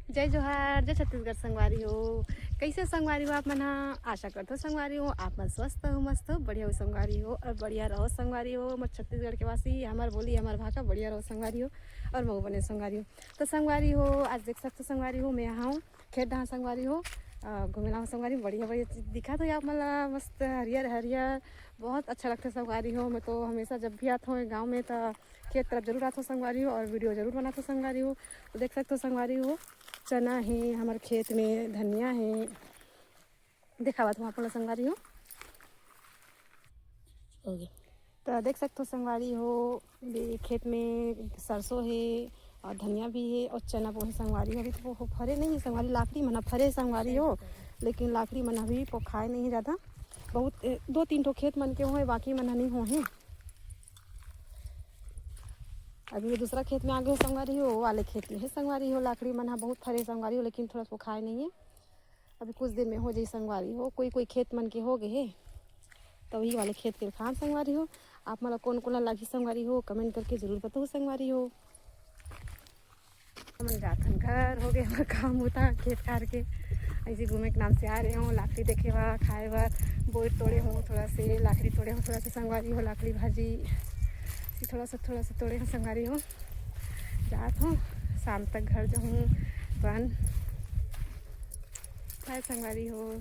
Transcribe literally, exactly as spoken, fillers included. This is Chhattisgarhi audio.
जय जोहार, जय छत्तीसगढ़ संगवारी हो। कैसे संगवारी हो आप मन ह? आशा करथो संगवारी हो आप मन स्वस्थ हो, मस्त हो, बढ़िया हो संगवारी हो और बढ़िया रहो संगवारी हो। मोर छत्तीसगढ़ के वासी, हमर बोली, हमर भाखा, बढ़िया रहो संगवारी हो और मऊ बने संगवारी हो। तो संगवारी हो, आज देख सकथो संगवारी हो, मैं यहाँ हूँ खेत डहा संगवारी हो, अ, घूमे ला हूँ संगवारी हो। बढ़िया बढ़िया चीज दिखत हो आप मन ला, मस्त हरियर हरियर, बहुत अच्छा लगता संगवारी हो। मैं तो हमेशा जब भी आत हूँ गाँव में तो खेत तरफ जरूर आत हूँ संगवारी हो और वीडियो जरूर बनात हूँ संगवारी हो। तो देख सकथो संगवारी हो, चना हे हमर खेत में, धनिया हे, देखावत हूँ आप मन ला संगवारी हो। हो गया। तो देख सकथो संगवारी हो, ये खेत में सरसों हे और धनिया भी हे और चना बोहे संगवारी हो। अभी तो वो फरे नहीं हे संगवारी, लाकड़ी मन ह फरे संगवारी हो, लेकिन लाकड़ी मन अभी पोखाए नहीं हे ज़्यादा। बहुत, ए, दो तीन ठो खेत मन के होए, बाकी मन ह नहीं होए। अभी ये दूसरा खेत में आगे संगवारी हो, वो वाले खेत में हे संगवारी हो, लाकड़ी मन ह बहुत फरे संगवारी हो, लेकिन थोड़ा पोखाए नहीं हे। अभी कुछ दिन में हो जाई संगवारी हो, कोई कोई खेत मन के हो गए हे, तो वही वाले खेत के खान संगवारी हो। आप मन ला कौन कौन ला लागी संगवारी हो, कमेंट करके जरूर बताओ संगवारी हो। हमन जाथन घर, हो गए हमर काम होता खेत खार के। ऐसे घूमे के नाम से आ रहे हो, लाकड़ी देखे बर, खाए बर, बोर तोड़े हो थोड़ा से, लाकड़ी तोड़े हो थोड़ा से संगवारी हो, लाकड़ी भाजी थोड़ा सा, थोड़ा सा तोड़े हो संगवारी हो। जात हो, शाम तक घर जाहूँ अपन। हाय संगवारी हो।